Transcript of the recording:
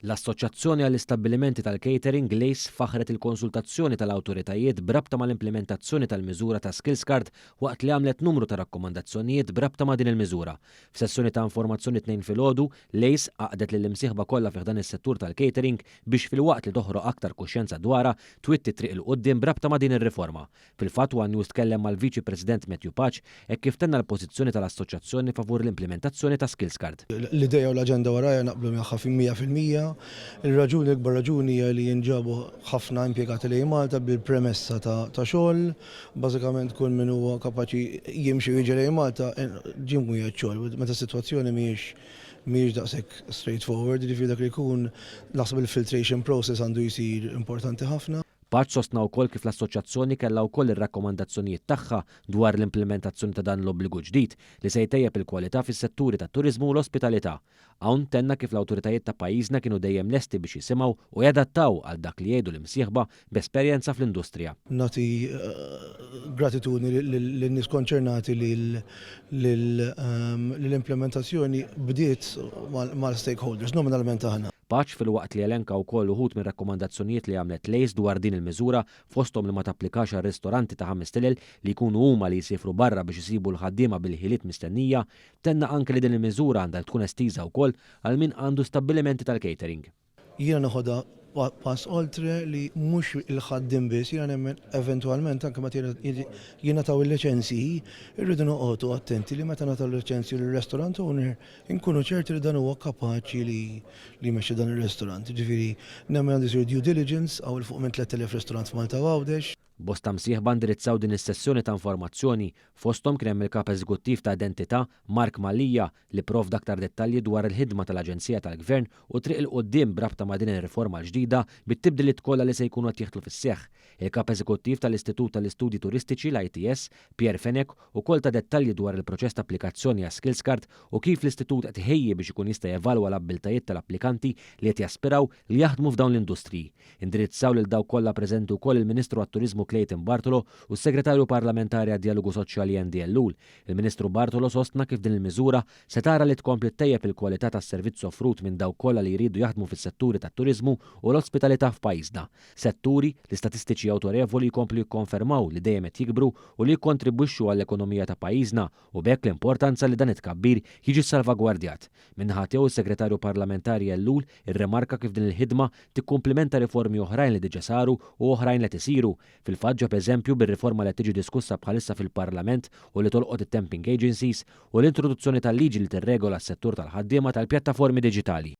L-Assoċjazzjoni għall-Istabbilimenti tal-Catering, l-ACE, faħħret il-konsultazzjoni tal-awtoritajiet b'rabta mal-implimentazzjoni tal-miżura ta' Skills Card waqt li għamlet numru ta' rakkomandazzjonijiet b'rabta ma' din il-miżura. F'sessjoni ta' informazzjoni t-Tnejn filgħodu, l-ACE għaqdet lill-imsieħba kollha fi ħdan is-settur tal-catering biex filwaqt li toħroq aktar kuxjenza dwarha, twitti t-triq 'il quddiem b'rabta ma' din ir-riforma. Fil-fatt, one News tkellem mal-Viċi President Matthew Pace hekk kif tenna l-pożizzjoni tal-Assoċjazzjoni favur l-implimentazzjoni ta' Skills Card. L-idea u l-aġenda warajha naqblu magħha 100%. Ir-raġuni, l-ikbar raġuni hija li jinġabu ħafna impjegati lejn Malta bil-premessa ta' xogħol. Bażikament kull min huwa kapaċi jimxi u jiġi lejn Malta ġie mwiegħed xogħol meta s-sitwazzjoni mhijiex mhijiex daqshekk straightforward, jiġifieri dak li jkun naħseb il-filtration process għandu jsir importanti ħafna. Pace sostna wkoll kif l-Assoċjazzjoni kellha wkoll ir-rakkomandazzjonijiet tagħha dwar l-implimentazzjoni ta' dan l-obbligu ġdid li se jtejjeb il-kwalità fis-setturi tat-turiżmu u l-ospitalità. Hawn tenna kif l-awtoritajiet ta' pajjiżna kienu dejjem lesti biex jisimgħu u jadattaw għal dak li jgħidu l-imsieħba b'esperjenza fl-industrija. Nagħti gratitudni lin-nies konċernati li l-implimentazzjoni bdiet mal-stakeholders, nominalment aħna. Pace filwaqt li elenka wkoll uħud mir-rakkomandazzjonijiet li għamlet l-ACE dwar din il-miżura fosthom li ma tapplikax għal ristoranti ta' ħames stilel li jkunu huma li jsifru barra biex isibu l-ħaddiema bil-ħiliet mistennija, tenna anke li din il-miżura għandha tkun estiża wkoll għal min għandu stabbilimenti tal-catering. Jiena noħodha pass oltre li mhux il-ħaddiem biss, jiena nemmen eventwalment anke meta jingħataw il-liċenzji, irridu noqogħdu attenti li meta nagħtaw il-liċenzji lir-restaurant owner inkunu ċerti li dan huwa kapaċi li jmexxi dan ir-restaurant. Ġifieri nemmen għandu jsir due diligence hawn 'il fuq minn 3000 restaurant f'Malta u Għawdex. Bosta msieħba indirizzaw din is-sessjoni ta' informazzjoni, fosthom kien hemm il-kap eżekuttiv ta' Identità, Mark Mallia, li provda aktar dettalji dwar il-ħidma tal-Aġenzija tal-Gvern u triq 'il quddiem b'rabta ma' din ir-riforma l-ġdida bit-tibdiliet kollha li se jkunu qed jidħlu fis-seħħ. Il-kap eżekuttiv tal-Istitut tal-Istudji Turistiċi l-ITS, Pierre Fenech, ukoll ta dettalji dwar il-proċess ta' applikazzjoni għas Skills Card u kif l-istitut qed iħejji biex ikun jista' jevalwa l-abbiltajiet tal-applikanti li qed jaspiraw li jaħdmu f'dawn l-industriji. Indirizzaw lil dawk kollha preżenti wkoll il-Ministru għat-Turiżmu Clayton Bartolo u s-Segretarju Parlamentari għad-Djalogu Soċjali Andy Ellul. Il-Ministru Bartolo sostna kif din il-miżura se tara li tkompli ttejjeb il-kwalità tas-servizz offrut minn dawk kollha li jridu jaħdmu fis-setturi tat-turiżmu u l-ospitalità f'pajjiżna. Setturi li statistiċi awtorevoli jkomplu jikkonfermaw li dejjem qed jikbru u li jikkontribwixxu għall-ekonomija ta' pajjiżna u b'hekk l-importanza li dan it-tkabbir jiġi salvagwardjat. Min-naħa tiegħu s-Segretarju Parlamentari Ellul irremarka kif din il-ħidma tikkumplimenta riformi oħrajn li diġà saru u oħrajn li qed isiru. Fil-fatt ġab eżempju bir-riforma li qed tiġi diskussa bħalissa fil-Parlament u li tolqot it-temping agencies u l-introduzzjoni tal-liġi li tirregola s-settur tal-ħaddiema tal-pjattaformi diġitali.